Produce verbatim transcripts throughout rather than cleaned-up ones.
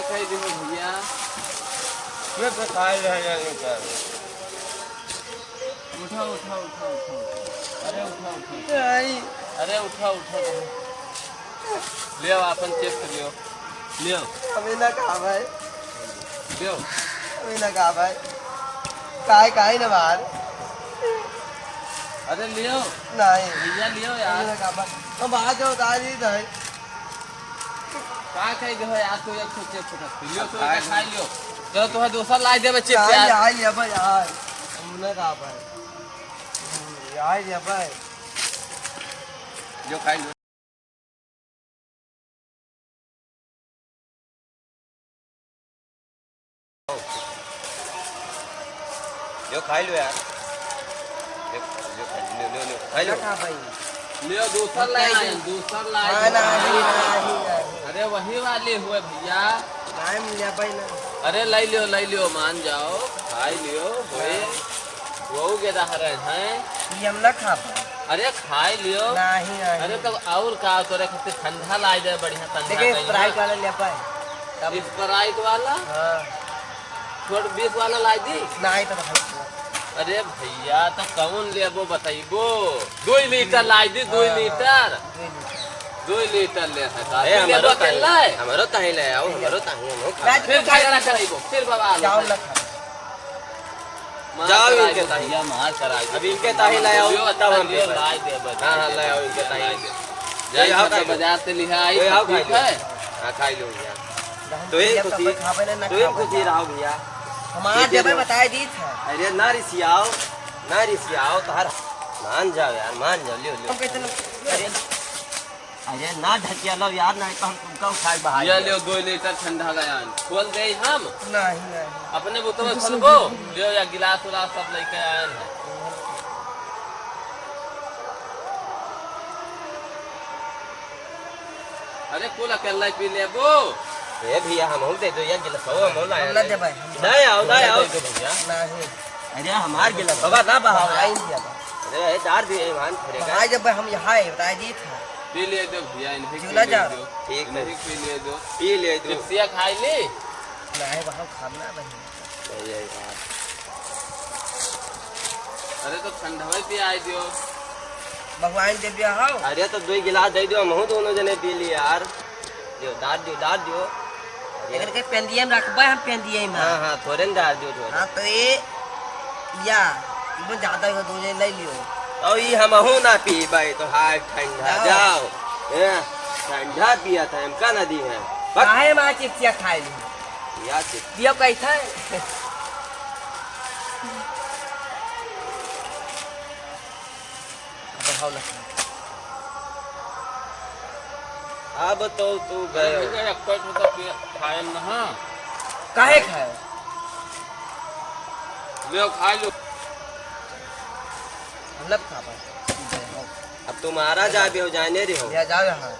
खाई दे भैया। ये तो खाए रह जाए कर। उठा, उठा, उठा, उठा, उठा। अरे उठा, उठा, उठा। आई। अरे उठा, उठा, उठा। लियो, आपन चेक करियो। लियो। अभी ना खा भाई। लियो। अभी ना खा भाई। काहे, काहे ना बाहर? अरे लियो। नहीं। भैया लियो यार। अभी ना खा भाई। हम बाहर जाओ, उतार ही दे। का कही दे हो यार, तू एक ठो चेक पकड़। लियो, तू खाए एक खाई लियो। चलो, तुम्हें दूसरा लाई देबे चेक यार, यार। यार, लिया भाई, यार। हम ना खा पाए। यार, लिया भाई। जो खाई लो। जो खाई लो यार। जो, जो खाई लो, लो, लो, खाई लो। ना खा भाई। लियो, दूसर लाई, दूसर लाई। हाँ, नहीं, नहीं, नहीं। अरे, वही वाली हुए भैया। नहीं, हम लेबै ना। अरे, लाई लियो, लाई लियो, मान जाओ, खाई लियो, होए। हाँ। वो गेदा हरे हैं। ये हम ना खा पाए। अरे, खाई लियो। नहीं, नहीं। अरे, तब और का, तोरे खातिर ठंडा लाई दे, बढ़िया ठंडा देखे, कहीं Sprite ना। वाला ले पाए। तब Sprite वाला? हाँ। छोट बीस वाला लाई दी? नहीं तो भाई। अरे भैया, तो कौन लेबो बतैबो? दुई लीटर लाई दी, दुई हाँ, लीटर। दुई लीटर। दुई लीटर ले है, ए, हमरो ताहीं ले, हमरो ताहीं ले आओ, हमरो ताहीं, हमरो खा। फिर झगड़ा करैबो, फिर बवाल। जाओ ना खा। जाओ इनके ताहीं। भैया, मार कराई दे। अब इनके ताहीं ले आओ, तब हम पीबे। लाई दे, हाँ, हाँ, ले आओ इनके ताहीं। लाई दे। जाई तो बाजार से लिहा आई, ठीक है? हाँ, खाई लो भैया। तो ही खुशी, तो ही खुशी रहो भैया। हमार जबे बताए दी था। अरे ना रिसियाओ, ना रिसियाओ, तोहर मान जाओ यार, मान जाओ, लियो, लियो। हम कैसे लोग? अरे, अरे ना ढकिया लो यार, नहीं तो हम तुमका उठाए बाहर। ये लियो, दो लीटर ठंडा लायन। खोल दे हम। नहीं, नहीं। अपने बोतल में खोलबो, लियो या गिलास उलास सब लेके आयन है। अरे कुल अकेला ही पी लेबो। ए भैया, हमहू दे दो यार गिलास, हमहू लाए हम ना देबै, हम ना आओ, ना आओ। दे दो भैया। नहीं। अरे हमार गिलास होगा ना बहाओ। बहाई दिया बा। अरे ए दार दिए मान फरेगा। बहाई जब हम यहाँ आए, बताए दी था। पी ले दो भैया, इन्हें पी ले दो। ठीक है। इन्हें पी ले दो। पी ले दो। चिप्सिया खाई ली? नहीं, वहाँ खाना नहीं। अरे तो ठंडवे पियाई दियो। भगवान दे दिया हो। अरे तो दो गिलास दे दियो, हमहू दोनों जने पी ली यार। दियो, डाल दियो, डाल दियो। अरे। एकरे के पेंदिये में रखबे हम, पेंदिये में। हाँ, हाँ, थोड़े न डाल दियो, थोड़े। हाँ, तो ये, या, इबो ज्यादा हो, दो जने ले लियो। और ये हमहू ना पीबे, तो हाय ठंडा, जाओ। जाओ। ए, ठंडा पिया था, हमका ना दी है। बक- काहे माँ चिप्सिया खाए ली? या चिप्स- दियो कैसे? बढ़ाओ ना। अब तो तू गए। अरे भैया, एक पैक में तो पे-, खाएम ना, हाँ। काहे खाए? ले, खा लो। हम ना खा पाए। अब तुम्हारा जा भी हो, जाने रहो। ले जाओ यहाँ।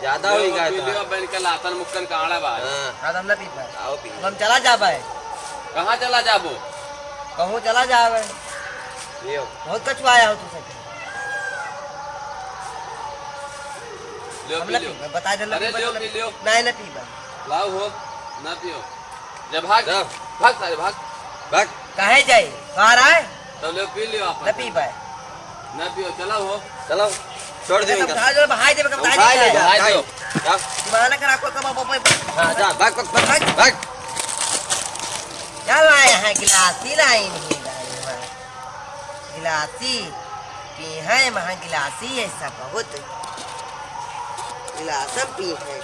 ज्यादा होई गया पी था। लियो, बन के लातन मुक्कन का आड़ा बा। हाँ। हाँ, तो हम ना पी पाए। आओ पी। अब हम चला जाबे। कहाँ चला जाबो? कहूँ चला जाबे। लियो। बहुत कचुआया हो तू सब। लियो, हम पी ना लियो। पीबे, बता दे, अरे, लियो, पी लियो। नहीं, ना पीबे। लाओ हो, ना पियो। जा भाग, जा। भाग सारे भाग, भाग। काहे जाई? बाहर आए? तो ले पी लियो आप। ना पी पाए। ना पियो, चलो हो। चलो, छोड़ दे इनका। समझा दो, भाई देवे का उठा ले, भाई। जा, भाई जा। दो। जा। दिमाग ना खराब कर, कब, कब, कब। हाँ, जा, भाग, भाग, भाग, भाग। क्या लाए हैं? गिलासी लाए नहीं, लाए हैं। गिलासी पी है, वहाँ गिलासी ऐसा बहुत। गिलासम पी है।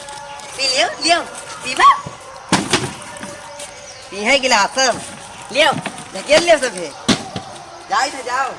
पी लियो, लियो, पीबा। पी है गिलासम। लियो, ढकेल लियो सभे। जाई थे, जाओ।